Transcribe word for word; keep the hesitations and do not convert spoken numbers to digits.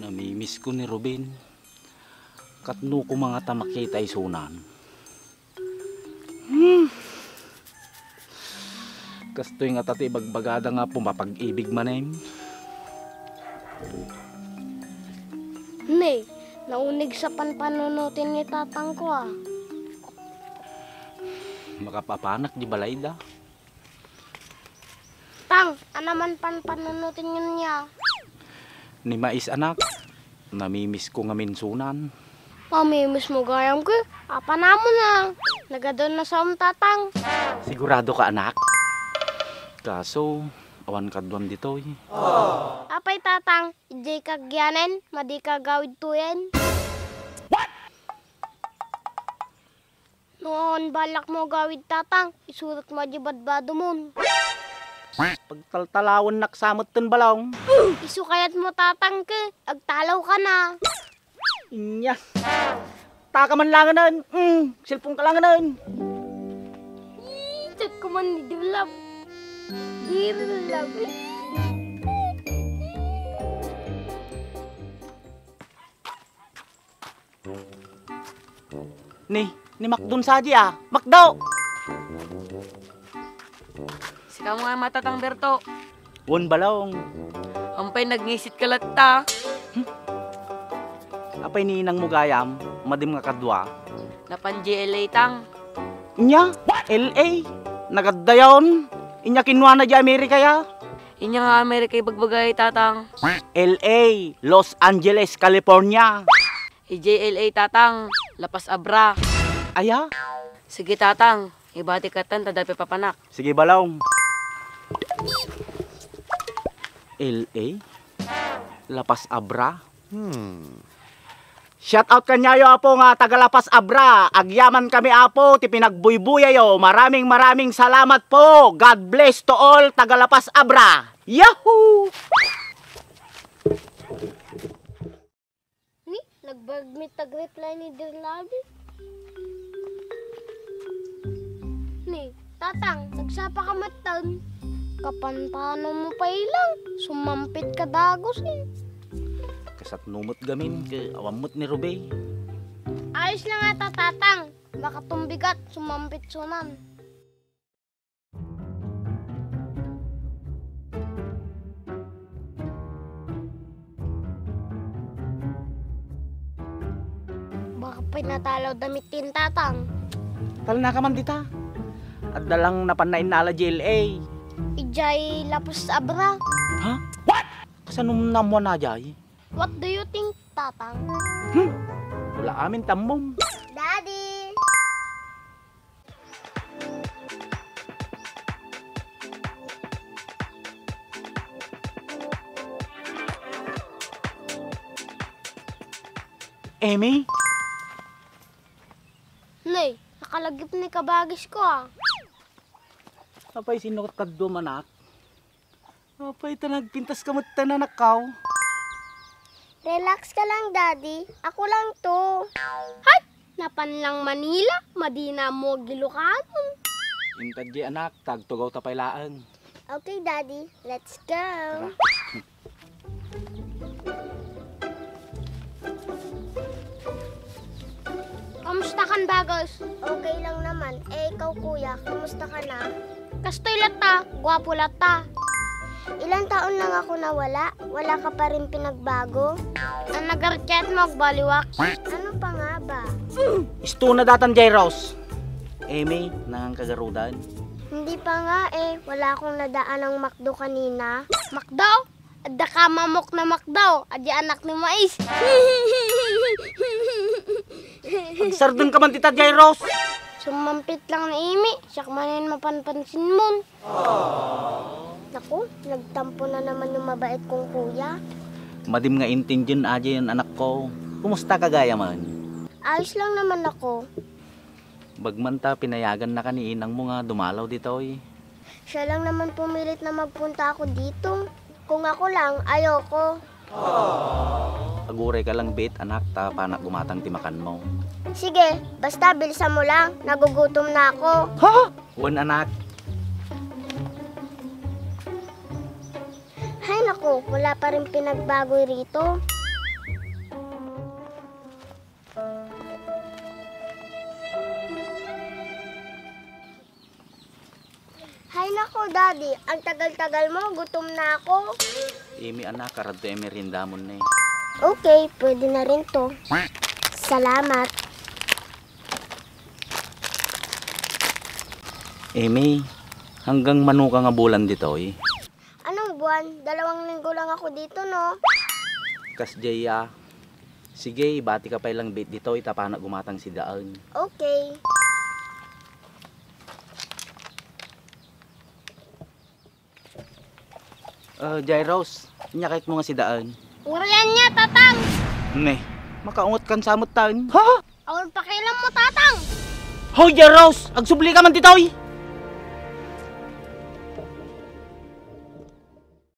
Namimiss ko ni Ruben. Katno ko nga ta makita isunan. Hmm. Kastoy nga ta ti ibagbagada nga pumapag-ibig manen. Ne, naunig sa panpanunutin ni tatang ko, ah. Makapapanak di balayda. Tang, anaman panpanunutin niya. Ni mais, anak. Namimiss ko nga minsunan. Mamimiss mo gayam ke? Apanamon na. Nagadon na sa tatang. Sigurado ka, anak? Kaso, awan kaduan ditoy. Apay tatang, ijay kagyanen, madi ka gawid tuyen. No awan balak mo gawid tatang, isurat mo di badbado mon. Pagtaltalawan nak samot ten balong. Isu kayat mo tatang ke, agtalaw ka na. Inya. Taka man langanan. Mm, cellphone ka langanan. Ih, chat ko man ni Dilab. Dilab. Ni, ni Macdon sadi, ah. Macdo! Sika mo nga matatang, Berto. Wen, balong. Ampay, nagngisit ka latta. Hmm? Apay ni inang mo gayam, madim nga kadua? Napan J L A tang. Nya? L A? Nagaddayon? Inya kinuana di Amerika ya? Inya nga Amerika ibagbagay, tatang. L A, Los Angeles, California. Ijay L A, tatang, La Paz Abra. Aya? Sige, tatang, ibati katan ta dapay papanak. Sige, balong. L A? La Paz Abra? Hmm. Shout out kanyayo, Apo, nga taga La Paz Abra. Agyaman kami, Apo, ti pinagbuybuyayo. Maraming, maraming salamat po. God bless to all taga La Paz Abra. Yahoo! Ni, nagbarag met ti agreply ni Dirlabi. Ni, tatang, nagsapa ka met ten. Kapanpanon mo pay lang, sumampit ka dagus, eh. Kasatno met gamin, ke awan met ni Ruby. Ayos lang ata, tatang. Baka tumbigat, sumampit sunan. Baka pinatalaw damit ti tatang. Talna ka man dita. Adda lang napan nainnala J L A. Ijay La Paz Abra. Ha? What? Kasano namuan na jay? What do you think, tatang? Hmm? Wala amin tammom. Daddy! Amy? Nay, nakalagip ni kabagis ko, ah. Apay, sino ket kaduam, anak? Apay, ta nagpintas ka met ta, anak, kaw? Relax ka lang, Daddy. Ako lang to. Hay! Napan lang Manila, madina mo gilukanon. Intad di, anak, tagtugaw ta pay laeng. Okay, Daddy. Let's go. Tara. Kamusta kan, Bagos? Okay lang naman. Eh, ikaw, kuya, kamusta ka na? Kastoy latta, guwapo latta. Ilang taon nang ako nawala, wala ka pa rin pinagbago? Ang nagarchat mo, agbaliwak. Ano pa nga ba? Isto na datan, Jairos. Amy, nangan kagarudan? Hindi pa nga eh, wala akong nadaan ng McDo kanina. McDo? Adda ka mamok na McDo, adi anak ni Mais. Agsardeng ka man dita, Jairos. Sumampit lang ni Amy, siak manen mapanpansin mon. Naku, nagtampo na naman yung mabait kong kuya. Madim nga intindien, adi yan, anak ko. Kumusta ka gayam? Ayos lang naman ako. Bagman ta pinayagan na ka ni inang mo nga dumalaw ditoy. Siya lang naman pumilit na magpunta ako dito. Kung ako lang, ayoko. Aguray ka lang, Bit, anak, ta panak gumatang ti makan mo. Sige, basta bilsa mo lang, nagugutom na ako. Ha? Wen, anak. Hay naku, wala pa rin pinagbago rito. Ako, Daddy, ang tagal-tagal mo, gutom na ako. Imi, anak, aradto ti meriendamon ne. Okay, pwede na rin to. Salamat. Imi, hanggang mano ka nga bulan ditoy? Anong buwan? Dalawang linggo lang ako dito, no? Kasdiay a. Sige, ibati ka pay lang bet ditoy, tapno gumatang si Daan. Okay. Ah, Jairus, ania kayatmo nga si Daan? Uray ania, Tatang! Ne, makaungot kan samot tan. Ha? Awan pakialam mo, Tatang! Hoy, Jairus! Agsubli ka man ditoy!